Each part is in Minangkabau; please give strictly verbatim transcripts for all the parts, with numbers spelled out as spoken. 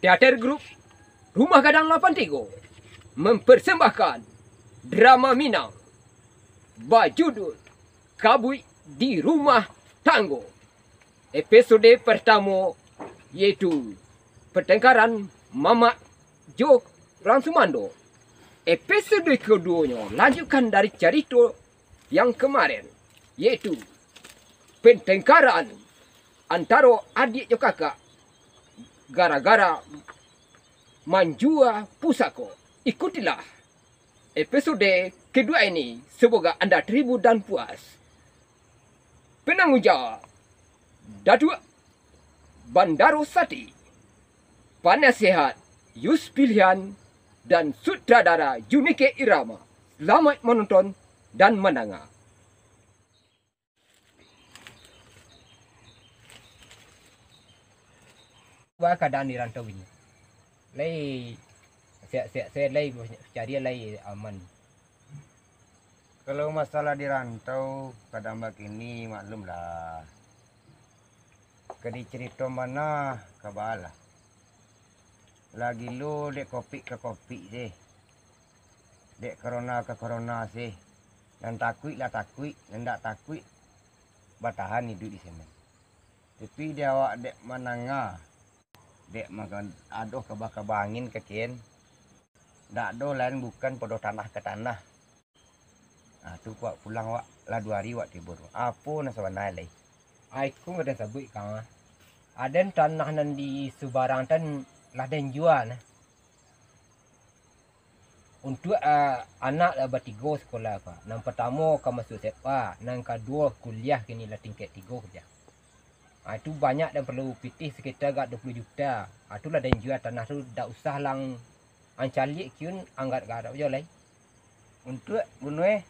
Teater Grup Rumah Gadang lapan tigo mempersembahkan drama Minang bajudul Kabuik di Rumah Tanggo. Episode pertamo, yaitu pertengkaran Mamak jo Rang Sumando. Episode keduonyo lanjutkan dari carito yang kemarin, yaitu pertengkaran antaro adiak jo kakak gara-gara manjua pusako. Ikutilah episode kedua ini, semoga anda terhibur dan puas. Penanggung jawab, Datuak Bandaro Sati. Panasihat, Yus Pilihan, dan sutradara, Junike Irama. Selamat menonton dan mandanga. Baa kaadaan di rantau ini? Lai sehat-sehat sajo lai, cari lai aman? Kalau masalah di rantau, kaadaan bakini, maklumlah. Ka dicarito bana, ka baa lah. Lah gilo dek kopik ka kopik sih. Dek korona ka korona sih. Nan takuik lah takuik, nan ndak takuik batahan iduik di sinan. Tapi di awak dek mandanga, dek makan adoh kaba-kaba angin ka ken, ndak ado lain bukan pado tanah ka tanah. Ah, tu kuak pulang wak, lah duo ari wak tibo tu. Apo nan sabananyo lai? Ai, ko ka den sabuik ka. Aden tanah nan di subarang tan lah den jua nah. Untuak, ah, anak lah batigo sakolah ka. Nan partamo ka masuak S M A, nan kaduo kuliah kini lah tingkek tigo kuliah. Ah, tu banyak den paralu pitih sakitar agak duo puluah juta. Ah, tu lah den jua tanah tu, dak usah lang ancaliak kiun anggat-anggat jo lai. Untuak bunuah?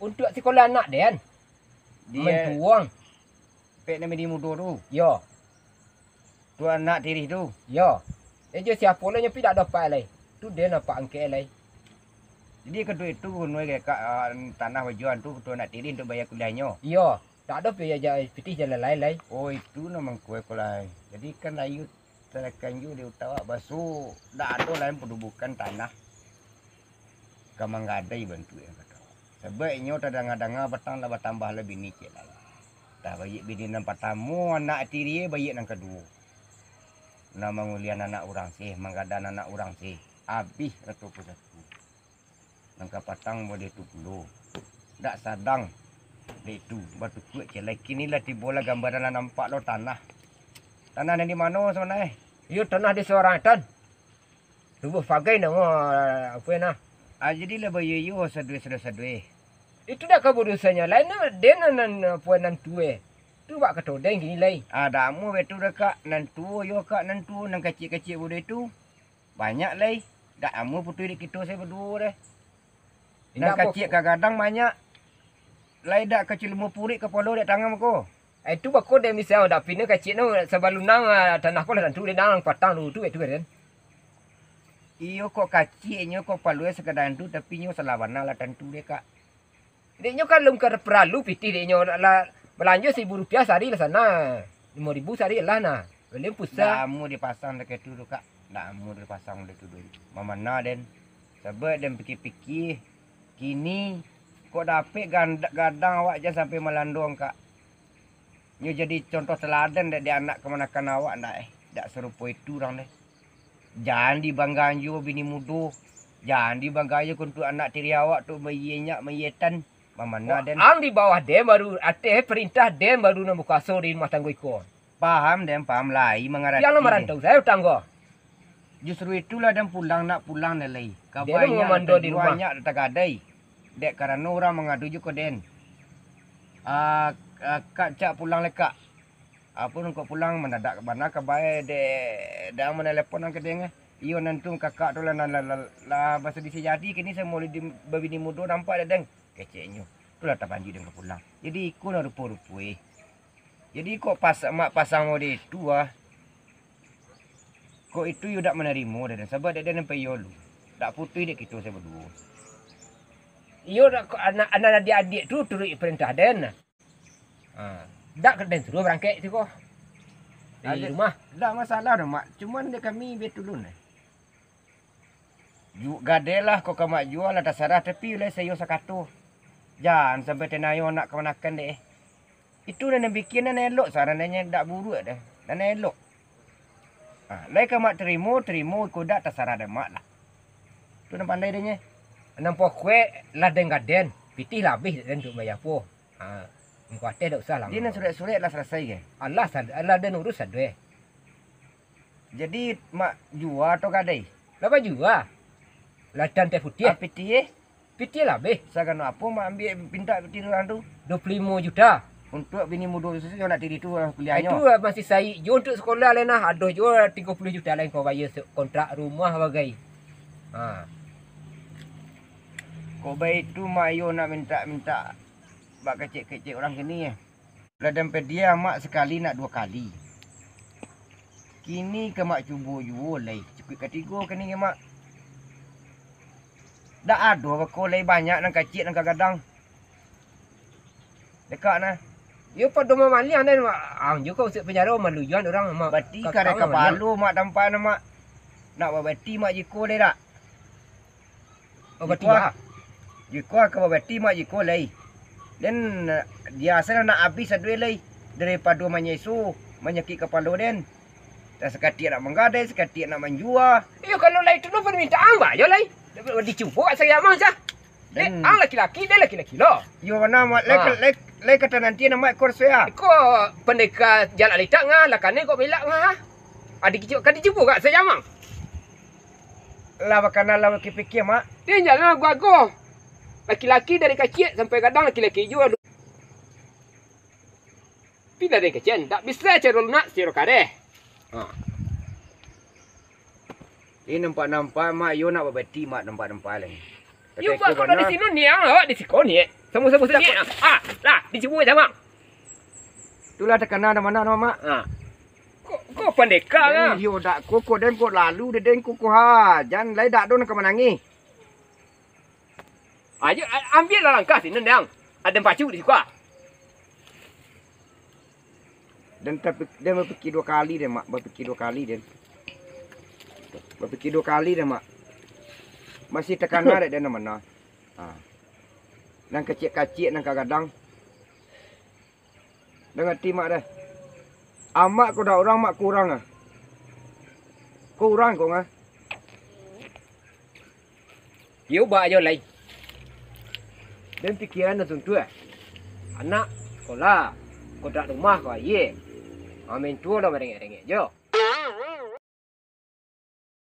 Untuak sikolah anak den. Dia mantuang. Pek nan bini mudo tu? Yo. Tu anak tirih tu? Yo. Eh, jo siapo lai nyo pi dak dapat lai. Tu den apak angkek lai. Jadi, kaduo itu bunuah ka, ah, tanah bajuan tu, tu anak tirih untuak bayar kuliahnyo? Iyo. Tak ado pi ja-, pitih jalan lain lai. Oh, itu nan mangko ko lai. Jadi kan layu tarakan ju di utak awak baso, dak ado lain padubukan tanah ka manggadai bantuak yang kato. Sabab inyo tadanga-danga batang lah batambah lah bini ciek lai. Tah baiak bini nan patamo, anak tirie baiak nan kaduo. Nan mangulian anak urang seh, manggadan anak urang seh, abih rato ko saku. Nan kapatang model tu pulo. Dak sadang. Dek tu, batukuak ciek lai. Kini lah tibo lah gambaran lah nampak lo tanah. Tanah nan di mano sabananyo? Iyo, tanah di surang tan. Tubuah pagai namo, apo yo nah? Ah, jadi lah bayo-yo sadue, sadue, sadue. Itu dak ka badosonyo lai, nah, den nan, nan, apo, nan tuo. Tu bak kato den kini lai. Ah, dak amuah baitu doh, Kak. Nan tuo yo, Kak, nan tuo, nan kaciak-kaciak budo itu. Banyak lai. Dak amuah putuih dek kito sajo baduo doh. Nan indak kaciak apo-apo. Ka gadang banyak. Lai dak ka cilumuah purik kapalo dek tangan ko. Eh, tu bako den misal, dak pindah kaciak no, sabalun nang, ah, tanah ko lah tantu dek nang patang dulu tu, itu kan. Iyo, kok kaciak nyo, kok paluah sakadar tu, tapi nyo salah bana lah tantu dek, Kak. Dek nyo kan alun ka paralu pitih dek nyo, lah balanjo saribu rupiah sahari lah sana. Limo ribu sahari lah nah. Balun pusat. Dak amuah dipasang dek itu tu, Kak. Dak amuah dipasang dek itu duit. Mamana den. Sabab den pikia-pikia, kini kok dapek ganda-, gadang awak jan sampai malandong, Kak. Nyo jadi contoh teladan dek di anak kamanakan awak ndak, eh. Dak sarupo itu urang deh. Jan dibanggaan juo bini mudo. Jan dibanggaan juo untuak anak tiri awak tu, mayie nyak, mayie tan. Mamana den. Ang di bawah den baru, ateh perintah den baru nan bakuaso di rumah tanggo iko. Paham den, paham lai mangarati. Yang lah marantau, sayo tanggo. Justru itulah den pulang nak pulang den lai. Ka banyak mamando di rumah. Banyak tagadai. Dek karano urang mangadu juo ko den. Ah, ah, Kak, cak pulang lai, Kak. Apo nungkok pulang, mandadak bana kabae dek, dek ang manelepon ang ka den, eh. Iyo, nan tu kakak tu lah, lah, lah, lah, lah basadih sajadi kini samo di, babini mudo nampak dek den, keceknyo. Tu lah tapanjuik den ka pulang. Jadi iko nan rupo-rupo, eh. Jadi kok pas-, mak pasang mode itu, ah. Kok itu yo dak manarimo dek den, sabab dek den sampai iyo lu. Dak putuih dek kito sabaduo. Iyo, dak, kok anak, anak adiak-adiak tu turuik parentah den. Ha, dak ka den suruah barangkek tu ko. Di Ada, rumah. Ndak masalah doh, Mak. Cuman dek kami bia tulun, eh. Ju-, gadai lah ko ka Mak jua lah tasarah, tapi lai saiyo sakato. Jan sampai tanayo anak kamanakan dek, eh. Itu nan bikin nan elok, sarananyo ndak buruak doh. Nan elok. Ha, lai ka Mak tarimo, tarimo, iko dak tasarah dek Mak lah. Tu nan pandai dek nyo. Nan pokok lah den gadai, pitih lah abih den tu bayar po. Ha, mangko ateh dak usah lah. Dia nan surek-surek lah salasai ke? Alah, sad-, alah den urus sadoe. Jadi, Mak jua atau gadai? Lah bajua. Lah dan teh putiah. Ah, pitih, eh? Pitih lah abih. Sagano apo Mak ambiak pintak pitih urang tu? Dua puluh limo juta. Untuak bini mudo tu sajo nak tiri tu, ah, kuliahnyo. Itu lah masih saik juo untuak sekolah lai nah. Ado juo tigo puluh juta lai kau bayar se-, kontrak rumah bagai. Ha. Kok baitu Mak iyo nak mintak-mintak bak kecek-kecek urang kini, eh? Lah den padiah Mak sakali nak duo kali. Kini ka Mak cubo juo lai, cukuik katigo kini ka Mak. Dak ado bako lai banyak nan kaciak nan ka gadang. Dekak nah. Yo pado mamaliang den, Mak. Ang juo ka usik panjaro malujuan urang, Mak. Bati ka-, karek kapalo Mak tampak nah, Mak. Nak babati Mak jiko lai dak? Oh, bati. Jiko, ah. Jiko ka babati Mak jiko lai. Den, eh, dia asa nak abih saduai lai. Daripado manyeso, manyakik kapalo den. Dah sakatiak nak manggadai, sakatiak nak manjua. Iyo, kalau lai tu lo parmintaan, bayo lai. Dicubo kat saya mah, cah. Dek, ang laki-laki, den laki-laki lo. Iyo, bana, Mak. Lai, lai, lai kata nanti nama ekor saya. Ko pandeka jalak litak ngah, lah kanai kok belak ngah. Adi kicu-, ka dicubo kat saya mah. Lah bakana lah bapikia-pikia, Mak. Dia jalan ago-ago. Laki-laki dari kaciak sampai gadang laki-laki juo. Tapi dari kaciak ndak bisa caro lunak, caro kareh. Ha. Ini nampak-nampak, Mak, yo nak babati, Mak, nampak-nampak lai. Yo, Pak, kalau di sini ni, ah, awak di siko ni, eh. Sama-sama sini, ah. Ah, lah, dicubo sama. Itulah takana dah mana nama, Mak. Ha. Kok, kok pandeka lah. Yo dak kok, kok den kok lalu dek den kok, ha. Jan lai dak ado nan ka manangih. Ayo, a-, ambiak lah langkah sini, Dang. Ado pacu di siko. Den tapi, den bapikia duo kali den, Mak. Bapikia duo kali den. Bapikia duo kali den, Mak. Masih takana dek den nan mana. Ha. Nan kaciak-kaciak, nan ka gadang. Dangati Mak deh. Amak ko dak urang, Mak ko urang ah. Ko urang ko ngah. Iyo, ba ajo lai. Den pikiran dah tuntuak. Anak, sekolah, kontrak rumah ko aie. Main tuo dah marengek-rengek jo.